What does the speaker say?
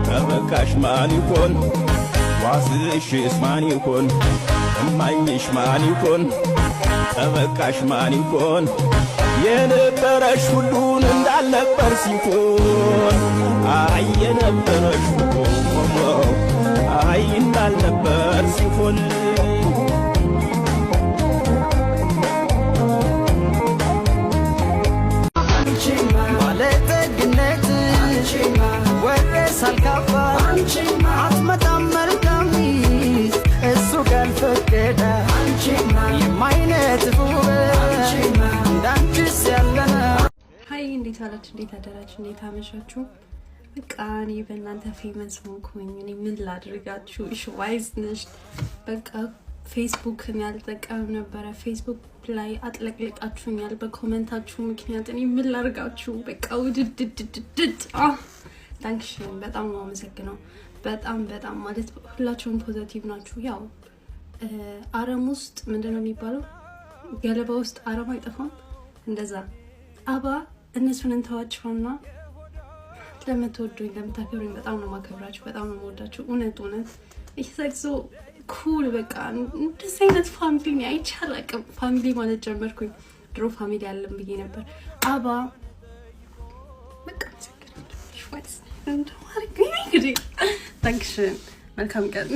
ጠበቃሽ ማን ይሆን? ዋስሽስ ማን ይሆን? እማኝሽ ማን ይሆን? ጠበቃሽ ማን ይሆን? የነበረሽ ሁሉን እንዳልነበር ሲሆን፣ አይ የነበረሽ ሁሉ አይ እንዳልነበር ሲሆን። ባለጠግነት ወረስ አልካፋ አትመጣም መልካም ሚስት እሱ ካልፈቀደ የማይነጥፍ ውበት እንዳንቺስ ያለነ። Hi፣ እንዴት አላችሁ? እንዴት አደራችሁ? እንዴት አመሻችሁ? በቃ እኔ በእናንተ famous ሆንኩኝ። እኔ ምን ላድርጋችሁ? Ich weiß nicht። በቃ ፌስቡክን ያልጠቀምም ነበረ። ፌስቡክ ላይ አጥለቅልቃችሁኛል በ comment ኣችሁ ምክንያት። እኔ ምን ላድርጋችሁ? በቃ ውድድድድድድ። Dankeschön፣ በጣም ነው አመሰግነው። በጣም በጣም ማለት ሁላችሁም positive ናችሁ። ያው አረም ውስጥ ምንድን ነው የሚባለው? ገለባ ውስጥ አረም አይጠፋም። እንደዛ aber እነሱን እንተዋቸውና ለምትወዱኝ ለምታከብሩኝ በጣም ነው ማከብራችሁ፣ በጣም ነው የምወዳችሁ። እውነት እውነት it's like so cool። በቃ እንደዚህ አይነት family አይቼ አላውቅም። Family ማለት ጀመርኩኝ። ድሮ family አለን ብዬ ነበር። Aber በቃ አመሰግናለሁ። እንግዲህ Dankeschön፣ መልካም ቀን።